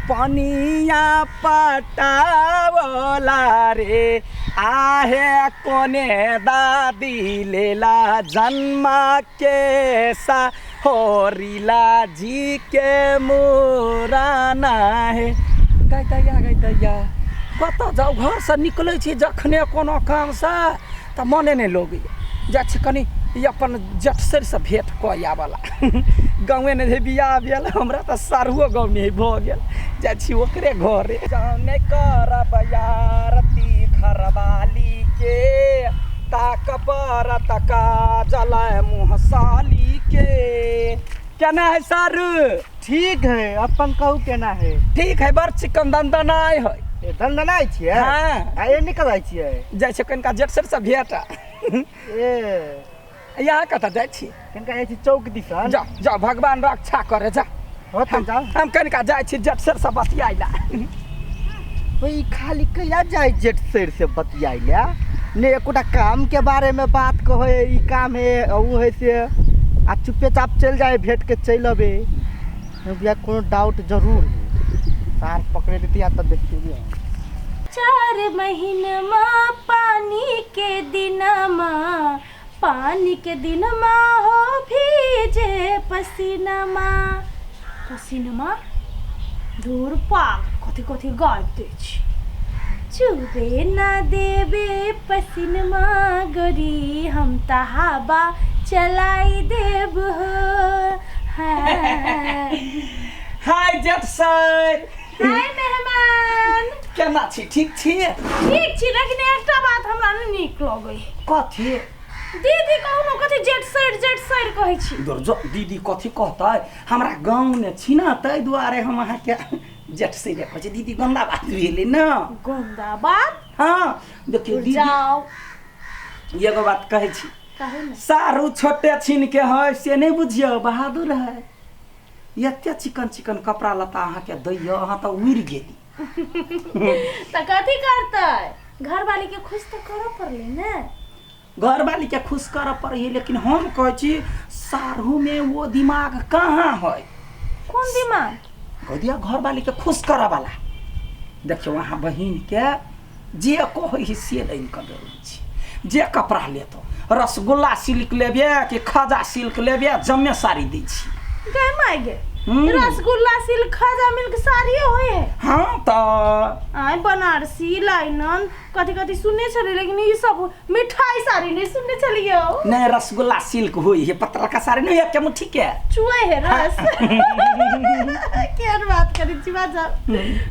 पनिया पटावला रे आहे कोने दादी लेला जन्मा के सा होरीला जी के मुराना है। गै दैया गै दैया, कतऽ जाउ? घरसँ निकलै छी जखने कोनो कामसँ तऽ मने नहि लगैए। जाइ छी कनि ई अपन जेठसरिसँ भेँट कऽ आबऽला। गाँवे नहि छै बियाह भेल हमरा, तऽ साढ़ुओ गाँवमे भऽ गेल। जाइ छी ओकरे घरे। जाने करब आरती घरवाली के, ताक पड़त काजल मुँह साली के। केना है सारू? ठीक है, अपन कहू केना है? ठीक है, बड़ चिकन दनदनाय है। ए, दनदनाय छियै? हाँ। आ ए निकलै छियै? जाइ छै कनिका जेठ से भेट। ए यहाँ कतऽ जाइ छी? कनिका जाइ छी चौक दिसन। जा जा, भगवान रक्षा करे, जा। हो तऽ जाउ। हम कनिका जाइ छी जेठ से बतियाइ ला। ई खाली कहिया जाइ जेठ सर से बतियाइ ला? ने एकोटा काम के बारे में बात कहै, ई काम है ऊ है से, आ चुपे चाप चलि जाए भेंट के चलि अबे। भैया कोनो डाउट जरूर है, सार पकड़े देती आ तब देखिए। 4 महीनमा पानी के दिनमा, पानी के दिनमा हो भीजे पसीनमा, पसीनमा दूर पाग कथी कथी गाबि दै छी। चुबे ना देबे पसीनमा गोरी, हम तऽ हवा चलाई देब हो। हाँ। हाय जेठ सर। हाय मेहमान। केना छी? ठीक छी? ठीक छी, लेकिन एकटा बात हमरा नहि नीक लगै। कथी? दीदी कहू ने कथी जेठ सर जेठ सर कहै छी। दूर जो, दीदी कथी कहतै? हमरा गाँवमे छी ने, ताहि दुआरे हम अहाँके जेठ सर कहै छी। दीदी गन्दा बात भेलै ने। गन्दा बात? हाँ देखियौ दीदी, जाओ एगो बात कहै छी। कहू ने। सारू छोटे छीन के है से नहि बुझियौ, बहादुर है। एते चिकन चिकन कपड़ा लत्ता अहाँके दैय, अहाँ तऽ उड़ि गेली। तऽ कथी करतै, घरवाली के खुश तऽ करऽ पड़लै ने। घरवाली के खुश करऽ पड़ै, लेकिन हम कहै छी साढ़ूमे वो दिमाग कहाँ है? कोन दिमाग? कह दिया घरवाली के खुश करऽ वाला। देखियौ अहाँ बहिन के जे कहै है से लानि कऽ दै छी। जे कपड़ा लेतो, रसगुल्ला सिल्क लेबे कि खाजा सिल्क लेबे, जम्मे साड़ी दै छी। गै माय गे, रसगुल्ला सिल्क खाजा मिल्क साड़ियो होय है? हाँ तऽ। आय बनारसी लाइनन कथी कथी सुनने छलियै, लेकिन ई सब मिठाई साड़ी नहीं सुनने छलियै। नहीं, रसगुल्ला सिल्क हुई है, पतला का साड़ी नहीं है के मुट्ठी के चुए है रस। केहन बात करै छी बाजा,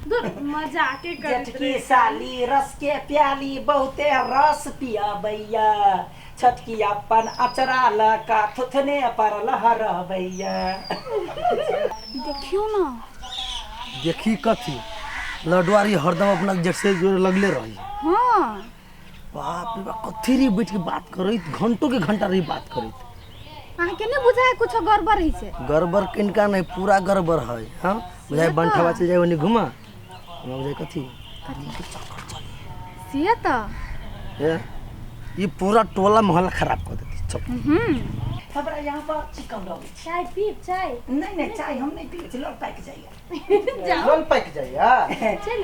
दूर मजाके करैत जेठकी रहै। साली रस के प्याली बहुते रस पियाबैया, छोटकी अपन अचरा लका थुथने पर लहरबैया। देखियौ ना। देखी कथी? लडुआरी हरदम अपना जेठ से जोड़े लगले रही। हाँ। बाप रे बाप, कथी रही बैठ के बात करैत, घंटों के घंटा रही बात करैत। अहाँके नहि बुझाय कुछो गड़बड़ है से? गड़बड़ किनका नहीं, पूरा गड़बड़ है। हाँ बुझाय बंठवा चल जाए ओनी घुमा, हमरा बुझाय कथी से तऽ ए, ये पूरा टोला मोहल्ला खराब कर देती। चल हमरा यहाँ पर चिकन लगै छै। चाय पीब? चाय नहीं नहीं, चाय हम नहीं पीबै छी, लल पाकि जाइए। लोन पाकि जाइया?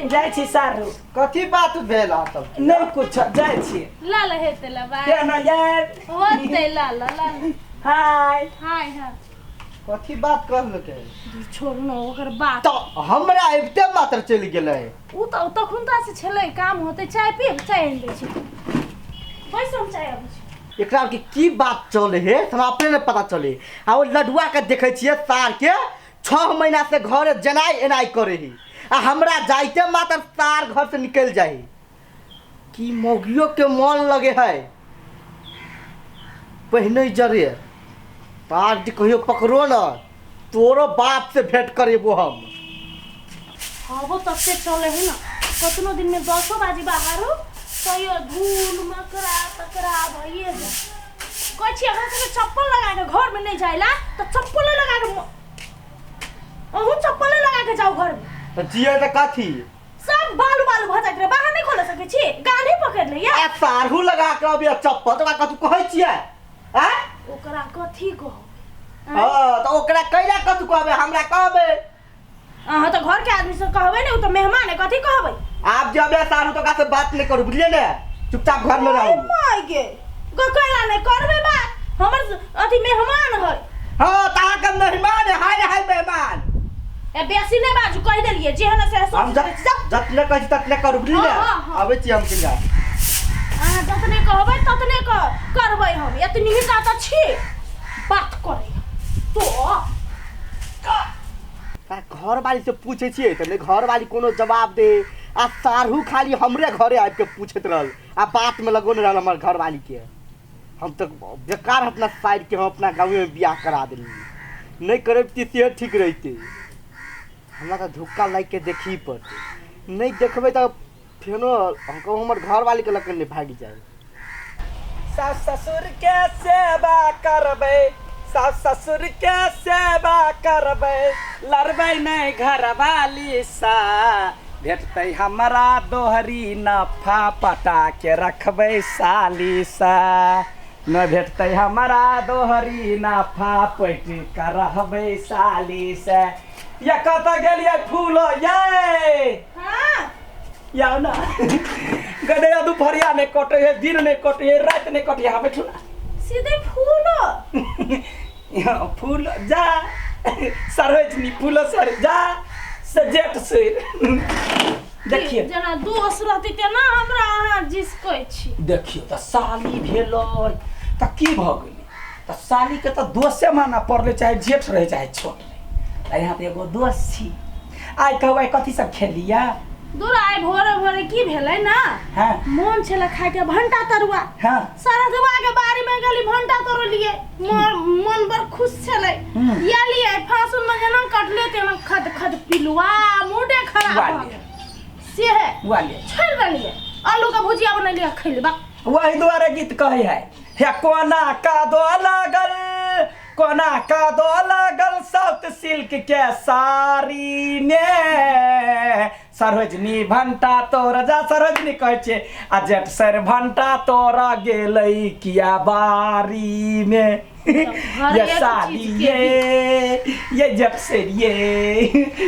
जाइ छी सारू। कथी बात भेल अहाँ सब? नहीं कुछ, जाइ छी। ला ला हेतै ला बाय। केना जायब? होतै, ला ला ला ला। हाय हाय। हाँ कथी बात कहलकै? छोड़ू ने ओकर बात। तऽ हमरा अबिते मात्र चलि गेलै। उ तऽ तखुनता से छलै काम होतै। चाय पीब? चाय आनि दै छी, बैसू, हम चाय अबै छी। एकरा के की बात चले हे हमरा अपने नहीं पता चले। आ ओ लडुआ के देखे छियै सार के 6 महीना से घरे जनाई एनाई करे ही, आ हमरा जाइते मात्र सार घर से निकल जाही। की मौगियो के मन लगे है पहिने जरे तार जे कहियो पकड़ो न तोरो बाप से भेंट करेबो हम। हवो तते चले है ना, कतनो दिन में 10 बाजी बाहर हो तैयो धूल मकरा तकरा भइए जाए। कहै छी अहाँ सबके चप्पल लगा के घर में नहीं जाइला तऽ चप्पले लगा के अहूँ चप्पले लगा के जाओ घर में। तऽ जिए तऽ कथी सब बालू बालू भऽ जाइत रहे, बाहर नहीं खोले सकै छी, गाने पकड़ लैया। आ सारहू लगा के अभी चप्पल तऽ ओकरा कथी कहै छियै? आँय? ओकरा कथी कहबै? हाँ तऽ ओकरा कैला कथी कहबै, हमरा कहबै? अहाँ तऽ घर के आदमी से कहबै ने, उ तऽ मेहमान है, कथी कहबै? आप जब सारू तो का से बात नहीं करू, बुझलिए ने? चुपचाप घर में रहू। माय गे, कैला नहीं करबै बात? हमर अथी मेहमान है। हाँ, तहाँ के मेहमान है, हाय हाय मेहमान। ए बेसी नहीं बाजू, कहि देलियै जे है ना से हम जतने कहै छी ततने करू, बुझलिए ने? हाँ, हाँ, हाँ। आबै छी हम किला। अहाँ जतने कहबै ततने करबै हम, एतनी ही टा तऽ छी बात करै तो। घर वाली से पूछै छियै तऽ नहि घर वाली कोनो जवाब दे, आ सारू खाली हमरे घरे आबि के पूछैत रहल आ बात में लगौने रहल हमर घर वाली के। हम तऽ बेकार अपना साइड के हम अपना गाँवे में बियाह करा देली, नहीं करब से ठीक रहिते। हमरा तऽ धोखा लागि के देखही पड़तै, नहीं देखबै तऽ फेनो हम कहू हमर घर वाली के लऽ के नहि भागि जाय। सास ससुर के सेवा करबै, सास ससुर के सेवा करबै, लड़बै नहि घरवाली सा, भेटतै हमरा दोहरी नफा, पटा के रखबै साली सा, न भेटतै हमरा दोहरी नफा, पैट के रहबै साली से। या कतऽ गेलियै फूलो ये? हाँ याओ ना गडैया, दुपहरिया नहीं कटे है, दिन नहीं कटे है, रात नहीं कटे है। हाँ, बैठू ना। सीधे फूलो यहाँ फूल जा सरोजनी फूल सर जा सजेट से देखिए जेना दोस्त रहती तेना हमरा अहाँ जिस कहै छी। देखियो तऽ साली भेलै तऽ की भऽ गेलै? तऽ सालीके तऽ दोषे मानऽ पड़लै, चाहे जेठ रहै चाहे छोट रहै। तऽ यहाँ तऽ एगो दोस्त छी। आइ कहू, आइ कथी सब खेलियै? दूर, आइ भोरे भोरे की भेलै ना, हाँ मोन छलै खायके भंटा तरुआ। हाँ सरदवा के बाड़ी में गेली, भंटा तोड़लियै, मन बड़ खुश छलै। एलियै, फांसुन में जेना कटले तेना खद खद पिलुआ, मूडे खराब भऽ गेल। से है वाले छोड़ि देलियै, आलू के भुजिया बनेलियै, खैली बा। वही दुआरे गीत कहै है, हे कोना कादो लागल, कोना कादो लागल साउथ सिल्क के साड़ी ने, सरोजनी भंटा तोर जा, सरोजनी कहै छै आ जेठ सर भंटा तोरा गेलै किया बारी में। हर ये एक साली चीज के ये जेठ सर ये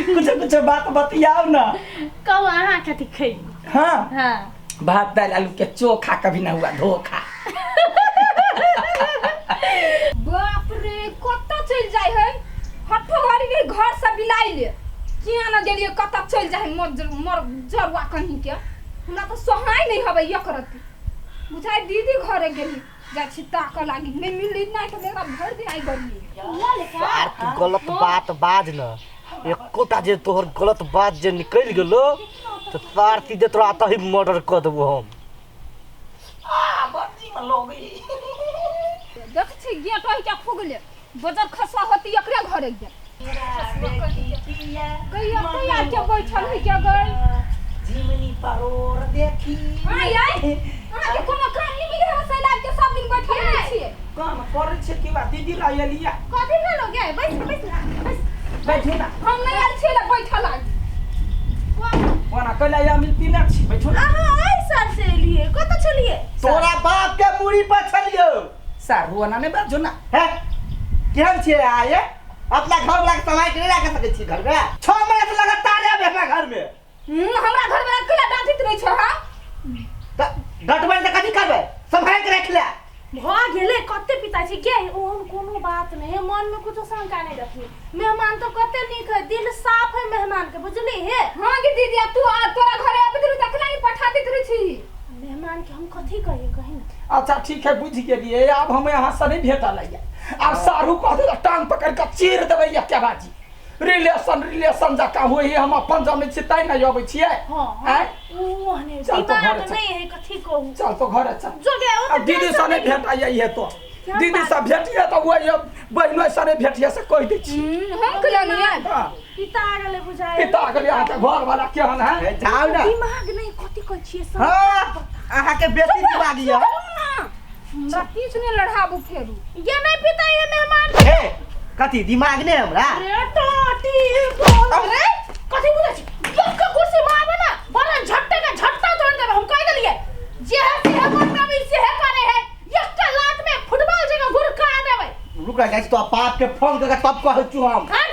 कुछ कुछ बात बतियाओ ना। कहू अहाँ कथी खैली? हाँ हाँ भात दाल आलू के चोखा, कभी ना हुआ धोखा। बाप रे, कतऽ चलि जाइ है हट्ठो घड़ी के घर से बिलाइ ले किया न गेलियै, कतऽ चलि जाइ है मोर मोर जरुआ कहीं के, हमरा तऽ सोहाय नहि हबै एकरत्ती। बुझाइ दीदी घरे गेली, जाइ छी ताकऽ लागी, नहि मिलली नहि तऽ एकरा भरि दिन आइ गर्मी। यार तू गलत बात बाज न, एकोटा जे तोहर गलत बात जे निकलि गेलो तऽ सार सीधे तोरा अतही मर्डर कऽ देबो हम। देख छी गेट ओहि के फुगले बजर खसवा होती एकरे घरे गेल गैया कहिया के बैठल है के गई झिमनी परोर देखी। आइ आइ अहाँके कोनो काम नहि मिले है सैलाब के सब दिन बैठल रहै छियै? काम करै छै कि बा दीदी ला एलिया। कथी भेलो गे? बैस बैस बैस। बैठू ना। हम नहि आयल छियै ले बैठल आइ। ओना कैला या मिलती ना छी, बैठू ना। अहाँ आइ सर से एलियै, कतऽ छलियै? तोरा बाप के मूड़ी पर छलियौ। सारू ओना नहि बाजू ना। हे केहन छियै अहाँ ये? अपना घर वाला के समय के नहीं राख सकै छी घर में? 6 महीना से लगातार आबे हमरा घर में। हमरा घर में अकेला डांटित रहै छौ। हाँ तऽ डटबै तऽ कथी करबै? सम्हारि के राखि ले। भऽ गेलै, कते पिता छी गे, ओहन कोनो बात नहीं है, मन में कुछो शंका नहीं रखी। मेहमान तो कते नीक है, दिल साफ है मेहमान के, बुझली हे? हाँ गे दीदी, आ तू आ तोरा घरे आबैत रही तखने नहीं पठा दैत रहै छी। मेहमान के हम कथी कहिए, कही ना। अच्छा ठीक है, बुझ गेलियै, आब हम यहाँ से नहीं भेटल है। आब सारू कहते तऽ टांग पकड़ के चीर देबै। क्या बाजी रिलेशन रिलेशन जकाँ होइ है, हम अपन जनै छी तैं नहि अबै छियै। हाँ आँय? ओहने चल तो दिमाग घरे चल। नहीं है, कथी कहू। चल तो घरे चल। जो गे ओ अब दीदी से नहीं भेटाइए ये तो क्या दीदी बात? से भेटिए तऽ वही बहिनो से नहीं भेटिए से कहि दै छी। हम केला नहीं आयल। हाँ, पिता गेलै बुझाइ। पिता गेलै अहाँके घर वाला केहन है? जाउ ना। दिमाग नहीं, कथी कहै छियै सब। हाँ अहाँके बेसी दिमाग यऽ। हमरा किछु नहि लड़ाबू फेरू। ये नहीं पिता ये मेहमान। हे कथी दिमाग नहि हमरा? रे टाटी बोल रे, कथी बोलै छी? के कुर्सी मारबे ना बड़ा झट्टे के झट्टा तोड़ देबे, हम कहि देलियै। जे है से है मन में अबै से है करे है, एक लात में फुटबॉल जगह गुरका देबे। रुक जाइ छी, तो बाप के फोन करके तब कहै छु हम। हाँ